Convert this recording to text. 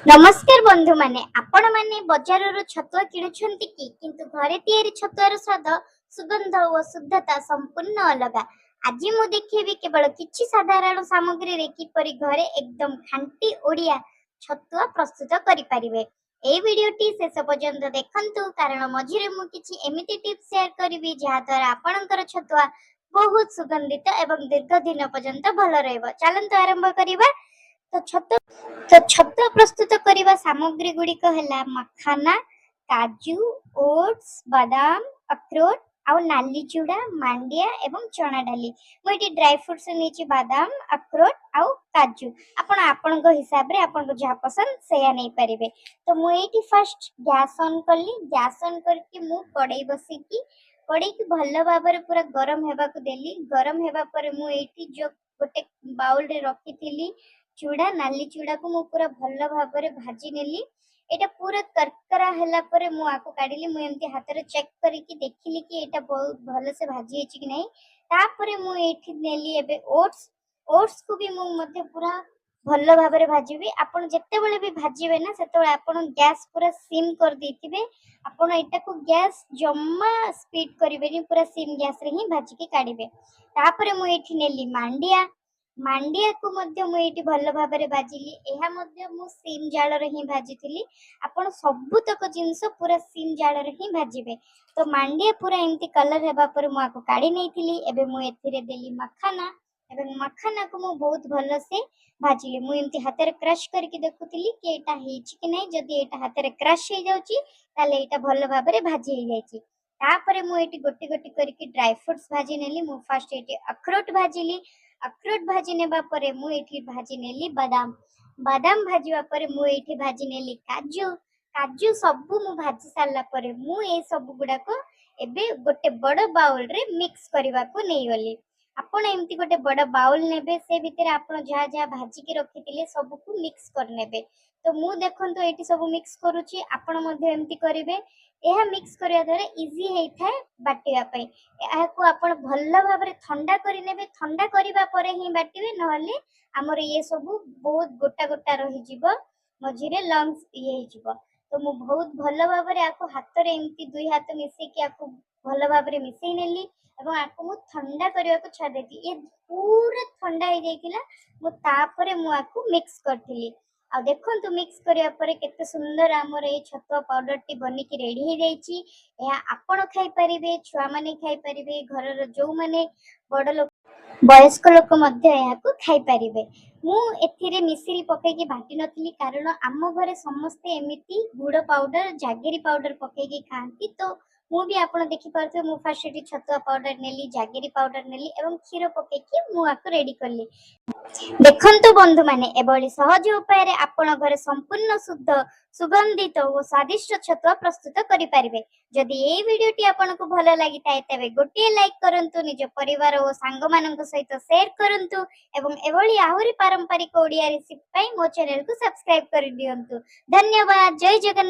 ନମସ୍କାର ବନ୍ଧୁମାନେ, ଆପଣମାନେ ବଜାରରୁ ଛତୁଆ କିଣୁଛନ୍ତି କି? କିନ୍ତୁ ଘରେ ତିଆରି ଛତୁଆର ସ୍ୱାଦ, ସୁଗନ୍ଧ ଓ ଶୁଦ୍ଧତା ସମ୍ପୂର୍ଣ୍ଣ ଅଲଗା। ଆଜି ମୁଁ ଦେଖେଇବି କେବଳ କିଛି ସାଧାରଣ ସାମଗ୍ରୀରେ କିପରି ଘରେ ଏକଦମ ଖାଣ୍ଟି ଓଡ଼ିଆ ଛତୁଆ ପ୍ରସ୍ତୁତ କରିପାରିବେ। ଏଇ ଭିଡିଓଟି ଶେଷ ପର୍ଯ୍ୟନ୍ତ ଦେଖନ୍ତୁ, କାରଣ ମଝିରେ ମୁଁ କିଛି ଏମିତି ଟିପ୍ସ ସେୟାର କରିବି, ଯାହାଦ୍ୱାରା ଆପଣଙ୍କର ଛତୁଆ ବହୁତ ସୁଗନ୍ଧିତ ଏବଂ ଦୀର୍ଘ ଦିନ ପର୍ଯ୍ୟନ୍ତ ଭଲ ରହିବ। ଚାଲନ୍ତୁ ଆରମ୍ଭ କରିବା। ତ ଛତୁଆ ପ୍ରସ୍ତୁତ କରିବା ସାମଗ୍ରୀ ଗୁଡ଼ିକ ହେଲା ମଖାନା, କାଜୁ, ଓଟ୍ସ, ବାଦାମ, ଅଖରୋଟ ଆଉ ନାଲି ଚୁଡ଼ା, ମାଣ୍ଡିଆ ଏବଂ ଚଣା ଡାଲି। ମୁଁ ଏଠି ଡ୍ରାଇ ଫ୍ରୁଟ୍ସ ନେଇଛି ବାଦାମ, ଅଖରୋଟ ଆଉ କାଜୁ। ଆପଣ ଆପଣଙ୍କ ହିସାବରେ ଆପଣଙ୍କୁ ଯାହା ପସନ୍ଦ ସେଇଆ ନେଇପାରିବେ। ତ ମୁଁ ଏଇଠି ଫାର୍ଷ୍ଟ ଗ୍ୟାସ୍ ଅନ୍ କଲି। ଗ୍ୟାସ୍ ଅନ୍ କରିକି ମୁଁ କଡ଼େଇ ବସେଇକି କଡ଼େଇକି ଭଲ ଭାବରେ ପୁରା ଗରମ ହେବାକୁ ଦେଲି। ଗରମ ହେବା ପରେ ମୁଁ ଏଇଠି ଯୋଉ ଗୋଟେ ବାଉଲରେ ରଖିଥିଲି ଚୁଡ଼ା, ନାଲି ଚୁଡ଼ାକୁ ମୁଁ ପୁରା ଭଲ ଭାବରେ ଭାଜି ନେଲି। ଏଇଟା ପୁରା କରକରା ହେଲା ପରେ ମୁଁ ଆକୁ କାଢିଲି। ମୁଁ ଏମିତି ହାତରେ ଚେକ୍ କରିକି ଦେଖିଲି କି ଏଇଟା ବହୁତ ଭଲସେ ଭାଜି ହେଇଛି କି ନାହିଁ। ତାପରେ ମୁଁ ଏଇଠି ନେଲି ଏବେ ଓଟ୍ସ। ଓଟ୍ସକୁ ବି ମୁଁ ମଧ୍ୟ ପୁରା ଭଲ ଭାବରେ ଭାଜିବି। ଆପଣ ଯେତେବେଳେ ବି ଭାଜିବେ ନା, ସେତେବେଳେ ଆପଣ ଗ୍ୟାସ୍ ପୁରା ସିମ୍ କରିଦେଇଥିବେ। ଆପଣ ଏଇଟାକୁ ଗ୍ୟାସ୍ ଜମା ସ୍ପିଡ୍ କରିବେନି, ପୁରା ସିମ୍ ଗ୍ୟାସରେ ହିଁ ଭାଜିକି କାଢିବେ। ତାପରେ ମୁଁ ଏଇଠି ନେଲି ମାଣ୍ଡିଆ। ମାଣ୍ଡିଆକୁ ମଧ୍ୟ ମୁଁ ଏଇଠି ଭଲ ଭାବରେ ଭାଜିଲି। ଏହା ମଧ୍ୟ ମୁଁ ସିମ୍ ଜାଳରେ ହିଁ ଭାଜିଥିଲି। ଆପଣ ସବୁତକ ଜିନିଷ ପୁରା ସିମ୍ ଜାଳରେ ହିଁ ଭାଜିବେ। ତ ମାଣ୍ଡିଆ ପୁରା ଏମିତି କଲର ହେବା ପରେ ମୁଁ ଆକୁ କାଢି ନେଇଥିଲି। ଏବେ ମୁଁ ଏଥିରେ ଦେଲି ମଖାନା ଏବଂ ମଖାନାକୁ ମୁଁ ବହୁତ ଭଲସେ ଭାଜିଲି। ମୁଁ ଏମିତି ହାତରେ କ୍ରଶ କରିକି ଦେଖୁଥିଲି କି ଏଇଟା ହେଇଛି କି ନାହିଁ। ଯଦି ଏଇଟା ହାତରେ କ୍ରଶ ହେଇଯାଉଛି, ତାହେଲେ ଏଇଟା ଭଲ ଭାବରେ ଭାଜି ହେଇଯାଇଛି। ତାପରେ ମୁଁ ଏଇଠି ଗୋଟି ଗୋଟି କରିକି ଡ୍ରାଇ ଫ୍ରୁଟ୍ସ ଭାଜି ନେଲି। ମୁଁ ଫାର୍ଷ୍ଟ ଏଇଠି ଅଖରୋଟ ଭାଜିଲି। ଅଖରୋଟ ଭାଜି ନେବା ପରେ ମୁଁ ଏଇଠି ଭାଜି ନେଲି ବାଦାମ। ବାଦାମ ଭାଜିବା ପରେ ମୁଁ ଏଇଠି ଭାଜି ନେଲି କାଜୁ। କାଜୁ ସବୁ ମୁଁ ଭାଜି ସାରିଲା ପରେ ମୁଁ ଏ ସବୁ ଗୁଡାକ ଏବେ ଗୋଟେ ବଡ ବାଉଲରେ ମିକ୍ସ କରିବାକୁ ନେଇଗଲି। ଆପଣ ଏମିତି ଗୋଟେ ବଡ ବାଉଲ ନେବେ, ସେ ଭିତରେ ଆପଣ ଯାହା ଯାହା ଭାଜିକି ରଖିଥିଲେ ସବୁକୁ ମିକ୍ସ କରିନେବେ। ତ ମୁଁ ଦେଖନ୍ତୁ ଏଇଠି ସବୁ ମିକ୍ସ କରୁଛି, ଆପଣ ମଧ୍ୟ ଏମିତି କରିବେ। ଏହା ମିକ୍ସ କରିବା ଦ୍ୱାରା ଇଜି ହେଇଥାଏ ବାଟିବା ପାଇଁ। ଏହାକୁ ଆପଣ ଭଲ ଭାବରେ ଥଣ୍ଡା କରିନେବେ। ଥଣ୍ଡା କରିବା ପରେ ହିଁ ବାଟିବେ, ନହେଲେ ଆମର ଇଏ ସବୁ ବହୁତ ଗୋଟା ଗୋଟା ରହିଯିବ, ମଝିରେ ଲମ୍ପସ୍ ଇଏ ହେଇଯିବ। ତ ମୁଁ ବହୁତ ଭଲ ଭାବରେ ଆକୁ ହାତରେ ଏମିତି ଦୁଇ ହାତ ମିଶେଇକି ଆକୁ ଭଲ ଭାବରେ ମିଶେଇ ନେଲି ଏବଂ ଆକୁ ମୁଁ ଥଣ୍ଡା କରିବାକୁ ଛାଡ଼ି ଦେଇଥିଲି। ଇଏ ପୁରା ଥଣ୍ଡା ହେଇଯାଇଥିଲା, ମୁଁ ତାପରେ ମୁଁ ଆକୁ ମିକ୍ସ କରିଥିଲି। ଆଉ ଦେଖନ୍ତୁ, ମିକ୍ସ କରିବା ପରେ କେତେ ସୁନ୍ଦର ଆମର ଏଇ ଛତୁଆ ପାଉଡରଟି ବନିକି ରେଡି ହେଇଯାଇଛି। ଏହା ଆପଣ ଖାଇପାରିବେ, ଛୁଆମାନେ ଖାଇପାରିବେ, ଘରର ଯୋଉମାନେ ବଡ ଲୋକ, ବୟସ୍କ ଲୋକ ମଧ୍ୟ ଏହାକୁ ଖାଇପାରିବେ। ମୁଁ ଏଥିରେ ମିଶିରି ପକେଇକି ବାଟି ନଥିଲି, କାରଣ ଆମ ଘରେ ସମସ୍ତେ ଏମିତି ଗୁଡ଼ ପାଉଡର, ଜାଗେରୀ ପାଉଡର ପକେଇକି ଖାଆନ୍ତି। ତ ମୁଁ ବି ଆପଣ ଦେଖିପାରୁଥିବେ, ମୁଁ ଫାର୍ଷ୍ଟ ଏଠି ଛତୁଆ ପାଉଡର ନେଲି, ଜାଗେରୀ ପାଉଡର ନେଲି ଏବଂ କ୍ଷୀର ପକେଇକି ମୁଁ ଆକୁ ରେଡି କଲି। ଦେଖନ୍ତୁ ବନ୍ଧୁମାନେ, ଏଭଳି ସହଜ ଉପାୟରେ ଆପଣ ଘରେ ସମ୍ପୂର୍ଣ୍ଣ ଶୁଦ୍ଧ, ସୁଗନ୍ଧିତ ଓ ସ୍ୱାଦିଷ୍ଟ ଛତୁଆ ପ୍ରସ୍ତୁତ କରିପାରିବେ। ଯଦି ଏଇ ଭିଡିଓଟି ଆପଣଙ୍କୁ ଭଲ ଲାଗିଥାଏ, ତେବେ ଗୋଟିଏ ଲାଇକ୍ କରନ୍ତୁ, ନିଜ ପରିବାର ଓ ସାଙ୍ଗମାନଙ୍କ ସହିତ ସେୟାର କରନ୍ତୁ ଏବଂ ଏଭଳି ଆହୁରି ପାରମ୍ପରିକ ଓଡ଼ିଆ ରେସିପି ପାଇଁ ମୋ ଚ୍ୟାନେଲକୁ ସବସ୍କ୍ରାଇବ କରିଦିଅନ୍ତୁ। ଧନ୍ୟବାଦ, ଜୟ ଜଗନ୍ନାଥ।